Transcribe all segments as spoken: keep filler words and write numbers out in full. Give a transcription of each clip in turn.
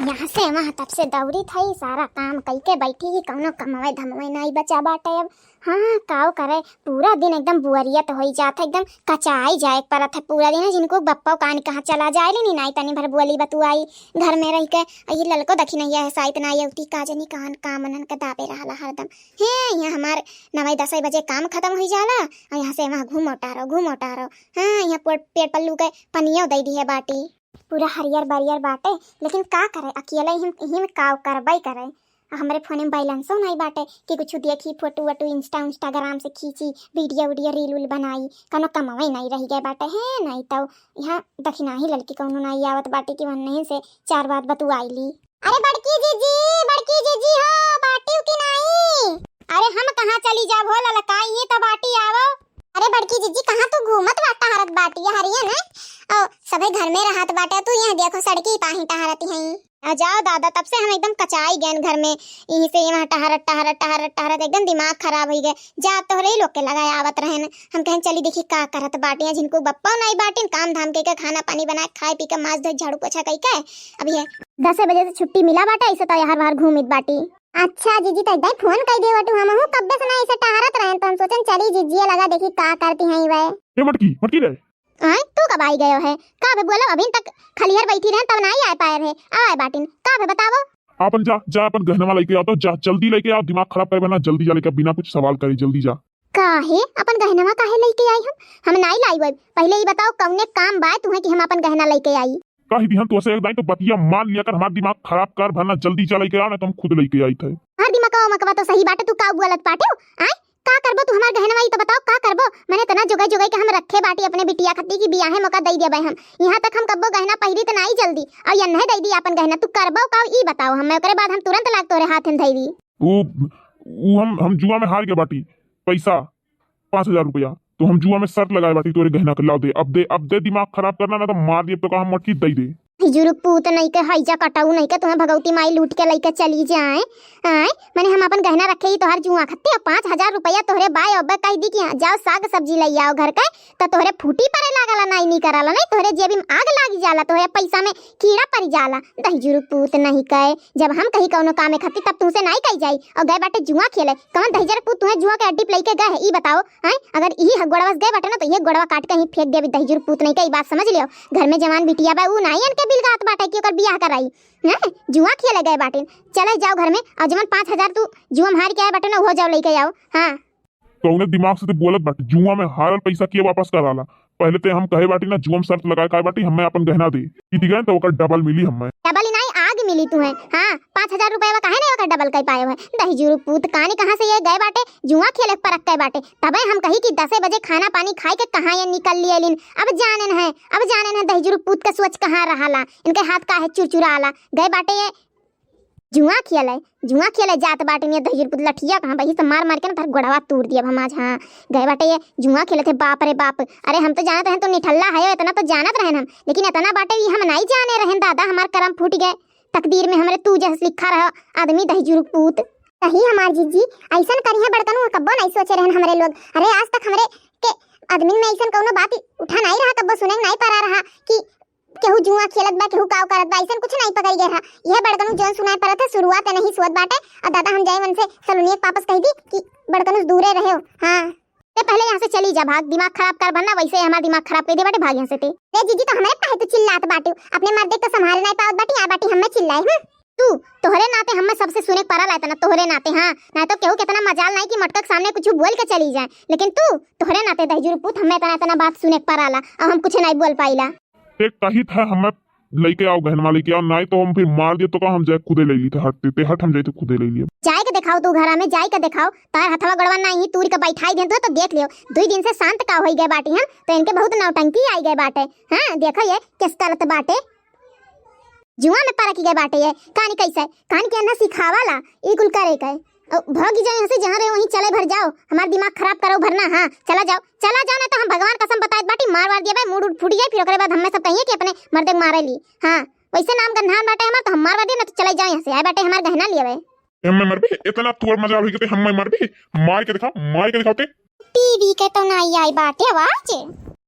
यहाँ से वहाँ तब से दौड़ी थई, सारा काम कई के बैठी ही, कौनो कमवे धमवे नाई बचा बाटे अब। हाँ, काव करे, पूरा दिन एकदम बुअरियत होई जात है, एकदम कचाई जाए के परत है पूरा दिन। जिनको बप्पा कान कहाँ चला जाए लेनी, नाई तनी भर बोली बतुआई घर में रह के। आ ये ललको दखिनैया है साइत नाई अवती, का जनी कौन काम उन्हन के दाबे रहला हरदम। हे, यहाँ हमार नवे दसे बजे काम खत्म होई जाला, और यहाँ से वहाँ घूमो टारो, घूमो टारो। हाँ, यहाँ पेड़, पेड़ पल्लू के पनियो दे दी है बाटी। पूरा हरियर बरियर बाटे, लेकिन का करे, अकेले ही, ही में काव करबे करे। आ हमरे फोन में बैलेंसो नहीं बाटे कि कुछ देखी, फोटो वोटो Insta Instagram से खींची, वीडियो वीडियो रील उल बनाई, कौनो कमावे नहीं रह गए बाटे। हे, नहीं तो यहाँ दखिना ही लड़की कौनो नहीं आवत बाटे कि वन्ने से चार बात बतुआई ली। अरे बड़की जीजी, बड़की जीजी हो, बाटी की नहीं? अरे हम कहाँ चली जाब हो ललका, ये तो बाटी आवो। अरे बड़की जीजी, कहाँ तू घूमत बा टहरत बाटी हरियन है? ओ, सभे घर में रहत बाटे, तू यहाँ देखो सड़की पाही टहरत हई। आ जाओ दादा, तब से हम एकदम कचाई गए घर में, यहीं से यहाँ टहरत टहरत टहरत टहरत एकदम दिमाग खराब हो गए। जा तोहरे ही लोग के लगा आवत रहन, हम कहें चली देखी का करत बाटी, जिनको बप्पा नहीं बाटिन, काम धाम के, के खाना पानी बना के, खाए पी के, माज धोए, झाड़ू पोछा कई के। अब ये दसे बजे से छुट्टी मिला बाटे, ऐसे तो यहाँ बाहर घूमित बाटी। अच्छा जीजी, तो एकदम फोन कई दे बटू, हमहू कब्बे से ना ऐसे टहरत रहन, तो हम सोचन चली जीजिए लगा देखी का करती हैं वह। ए मटकी, मटकी रे। आय, तू कब आई गयो है? का बे बोलो, अभी तक खलिहर बैठी रहन तब ना ही आए पाए रहे, अब आए बाटिन। का बे बतावो? आपन जा, जा अपन गहनवा लेके आओ तो, जा जल्दी लेके आओ, दिमाग खराब करे बना, जल्दी जा लेके, बिना कुछ सवाल करे जल्दी जा। काहे? अपन गहनवा काहे लेके आई हम? हम नाई लाई वब। पहले ई बताओ कौने काम बाय तुहे कि हम अपन गहना लेके आई? कही दिहन तो ऐसे एक दाई तो बतिया मान लिया कर, हमार दिमाग खराब कर भरना, जल्दी जा लेके आ, ना तो हम खुद लेके आई थे। हर दिमाग का मकवा तो सही बाटे, तू का बोलत बाटे हो? आय, का करबो तू हमार गहनवा, ई तो बताओ का करबो? मने इतना जोगाई जोगाई के हम रखे बाटी अपने बिटिया खातिर कि बियाहे मौका दई देबे हम। यहाँ तक हम कब्बो गहना पहिरी त नाई जल्दी, और यन्हे दई दी अपन गहना, तू करबो का ई बताओ हमें, ओकरे बाद हम तुरंत लाग तोरे हाथ में धई दी। उ, उ हम, हम जुआ में हार गए बाटी, पैसा पाँच हजार रुपया, तो हम जुआ में शर्त लगाए बाटी तोरे गहना के, लाओ दे, अब दे, अब दे, दिमाग खराब करना ना तो मार दिए तो का हम मटकी दई दे। हिजुरु पूत नहीं के, हैजा कटाऊ नहीं के, तुम्हें भगवती माई लूट के लेके चली जाए। आए, मने हम अपन गहना रखे ही तोहार जुआ खत्ते, और पाँच हजार रुपया तोहरे बाय, अबे कह दी कि हाँ, जाओ साग सब्जी ले आओ घर के, तो तोहरे फूटी पड़े लागला, नाई नी कराला, नहीं तोहरे जेबी में आग लागी जाला, तोहरे पैसा में कीड़ा पड़ जाला। दहिजुरु पूत नहीं कहे, जब हम कहीं कौनो कामे खातिर तब तुमसे नाई कही जाई। और गए बाटे जुआ खेले, कौन दहिजर पूत तुम्हें जुआ के अड्डी पे लेके गए है, ई बताओ। हैं? अगर इही ह-, गोड़वा से गए बाटे ना, तो ये गोड़वा काट के ही फेंक देबी, दहिजुरु पूत नहीं कहे, ई बात समझ लियो। घर में जवान बिटिया बा, ऊ नाई इनके बिलगात बाटे कि ओकर बियाह कराई। हैं? जुआ खेले गए बाटे, चले जाओ घर में, और जवन पाँच हजार तू जुआ में हार के आए बाटे ना, वो जाओ लेके आओ। हाँ। कौने दिमाग से तू बोलत बाटे? जुआ में हारल पैसा के वापस कराला? पहले ते हम कहे बाटी ना, जुआ में शर्त लगाए काहे बाटी, हमें अपन गहना दे। जीत गए तो ओकर डबल मिली हमें। डबल ही नाई, आग मिली तुम्हें। हाँ, पाँच हजार रुपया काहे नहीं ओकर डबल कर पाए हुए? दहिजुरु पूत कानी कहाँ से ये गए बाटे, जुआ खेले परक गए बाटे। तबे हम कही कि दसे बजे खाना पानी खाए के कहाँ ये निकल लिए लिन। अब जानेन है, अब जानेन है दहिजुरु पूत के सोच कहाँ रहाला, इनके हाथ काहे चुरचुराला। गए बाटे ये जुआ खेले, जुआ खेले जात बाटे ने दहिजुरु पूत लठिया कहाँ बही से मार मार के ना तोर गोड़वा तूर दिया हम आज। हाँ, गए बाटे ये जुआ खेले थे, बाप रे बाप। अरे हम तो जानत रहन तो निठल्ला है, इतना तो जानत रहन हम, लेकिन इतना बाटे ये हम नहीं जाने रहन दादा, हमार करम फूट गए, तकदीर में हमरे तू जैसे लिखा रहा आदमी दहिजुरु पूत। सही हमार जीजी, ऐसन करिहे बड़कनू कब्बो नहीं सोचे रहन हमरे लोग। अरे आज तक हमरे के आदमी में ऐसन कौनो बात उठा नहीं रहा, कब्बो सुने नहीं पड़ा रहा कि केहू जुआ खेलत बा, केहू काव करत बा, ऐसन कुछ नहीं पकड़ गए रहा। यह बड़कनू जौन सुनाए पड़त है, शुरुआत नहीं सोत बाटे। और दादा हम जाए मन से सलोनिया के पापस कह दी कि बड़कनू दूरे रहे हो। हाँ, ते पहले यहाँ से चली जा, भाग, दिमाग खराब कर बनना, वैसे ही हमार दिमाग खराब कर दे बाटे, भाग यहाँ से ते। रे जीजी, तो हमारे काहे तू चिल्लात बाटे? अपने मर्दे के तो संभाल नहीं पावत बाटी, आ बाटी हमें चिल्लाए। हम्म। तू, तोहरे नाते हमें सबसे सुने के पड़ाला इतना, तोहरे नाते, हाँ, ना तो केहू के इतना मजाल नहीं कि मटका के सामने कुछ बोल के चली जाए, लेकिन तू, तोहरे नाते दहिजुरु पूत हमें इतना, इतना बात सुने के पड़ाला, अब हम कुछ नहीं बोल पाइला। ते कही था हमें लेके आओ, गहनवा लेके आओ, नहीं तो हम फिर मार दिए तो का हम जाए खुदे ले ली थे, हटते ते हट, हम जाए तो खुदे ले लिए। जाए के दिखाओ तू घरा में, जाए के दिखाओ, तार हथवा गोड़वा नहीं तूर के बैठाई दे तो, तो देख लियो, दुई दिन से शांत का होई गए बाटी हम, तो इनके बहुत नौटंकी आई गए बाटे। हाँ, देखो ये किस करत बाटे। जुआ में परक गए बाटे ये। कहानी कैसे? कहानी के अंदर सिखावाला, ई कुल करे के। ओ, भागी जाओ यहाँ से, जहाँ रहे वहीं चले भर जाओ, हमार दिमाग खराब करो भरना। हाँ, चला जाओ, चला जाओ, ना तो हम भगवान कसम बताए बाटी, मार वार दिए भाई, मूड उड फूट जाए, फिर ओकरे बाद हमें सब कहिए कि अपने मर्दे के मारे ली। हाँ, वैसे नाम गंधान बाटे हमार, तो हम मार वार दिए, ना तो चले जाओ यहाँ से, आए बाटे हमार गहना लिए। एमे मरबे, इतना तोर मजाल होई के ते हमें मरबे, मार के दिखाओ, मार के दिखाओ ते। टीवी के तो नाई आई बाटे आवाज।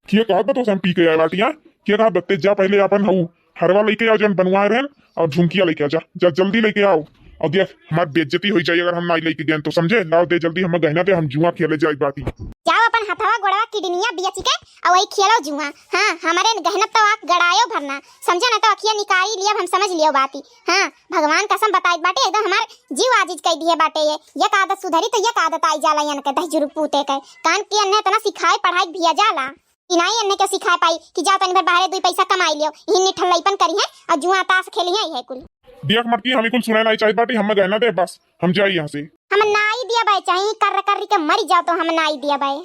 के कहत बा तो हम पी के आए बाटी, हाँ? के कहत बा ते जा पहले अपन हऊ हरवा लइके आओ जौन बनवाए रहेन, और झुमकिया लइके आ जा, जा जल्दी लइके आओ। और देख, हमार बेइज्जती होइ जाई अगर हम नाई लइके गएन तो, समझे? लाओ दे जल्दी, हम गहना दे, हम जुआ खेले जाई बाटी। जाओ अपन हथवा गोड़वा किडनिया बेच के और वही खेलो जुआ। हाँ, हमारे गहना तो आँख गड़ायो भरना, समझे ना? तो अखिया निकाली लियब, हम समझ लियो बाती। हाँ, भगवान कसम बताइत बाटे, एकदम हमार जीव आजिज कइ दिहे बाटे ये। एक आदत सुधरी तो एक आदत आई जाला यन के दहिजुरुक पूते के। कान के अन्ने इतना सिखाए पढ़ाई भिया जाला कि नाई अन्ने के सिखाए पाई कि जाओ तनी भर बाहरे दुई पैसा कमाई लियो, इही निठल्लइपन करी है और जुआ ताश खेली है, ये कुल। देख मटकी, हम कुल सुने नाई चाहिए बाटी, हम गहना दे बस, हम जाई यहाँ से। हम नाई दिया बाय, चाहे कर कर के मरी जाओ तो हम नाई दिया बाय।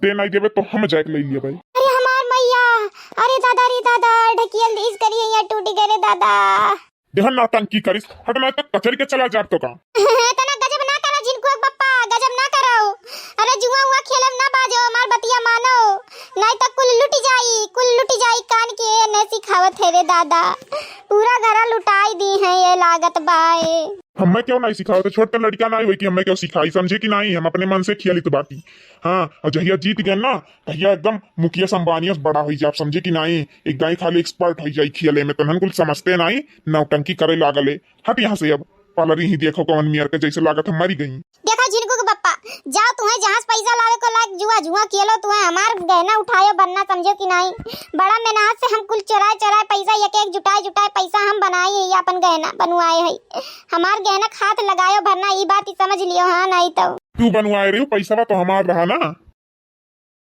ते नाई देबे तो हम जाके ले लिया बाय। अरे हमार मैया, अरे दादा रे दादा, ढकियल दीस करी है, टूटी गए रे दादा। देहन नौटंकी करिस, हट ना तक कचरी के चला जाब तो का। तना गजब ना करो झिनकुआ के बप्पा, गजब ना करो। अरे जुआ उआ खेलब ना बाजो, हमार बतिया मानो, नहीं तो कुल लुट जाई, कुल लुट जाई। कान के ने सिखावत है रे दादा, पूरा घरा लुटाई दी है ये लागत बाए। हमें क्यों नहीं सिखावत? छोट लड़का नहीं हुई कि हमें क्यों सिखाई, समझे कि नहीं? हम अपने मन से खेली तो बाकी। हाँ, और जहिया जीत गए ना, तहिया एकदम मुकेश अंबानी से बड़ा होई जाब, समझे कि नाई? एकदम खाली expert होई जाई खेले में, तनहन कुल समझते नाई, नौटंकी करे लागल है। हट यहाँ से अब, पालरी ही देखो कौन मियर के जैसे लागत है मरी गई। देखो झिनकू के बप्पा, जाओ तुम्हें जहाँ से पैसा लावे को लाग जुआ, जुआ खेलो, तुम्हें हमार गहना उठायो बनना, समझो कि नाई? बड़ा मेहनत से हम कुल चोराए चोराए पैसा, एक एक जुटाए जुटाए पैसा हम बनाए है, अपन गहना बनवाए है। हमार गहना के हाथ लगायो भरना, ई बात ही समझ लियो, हाँ, नहीं तो। तू बनवाए रही, पैसा तो हमार रहा ना।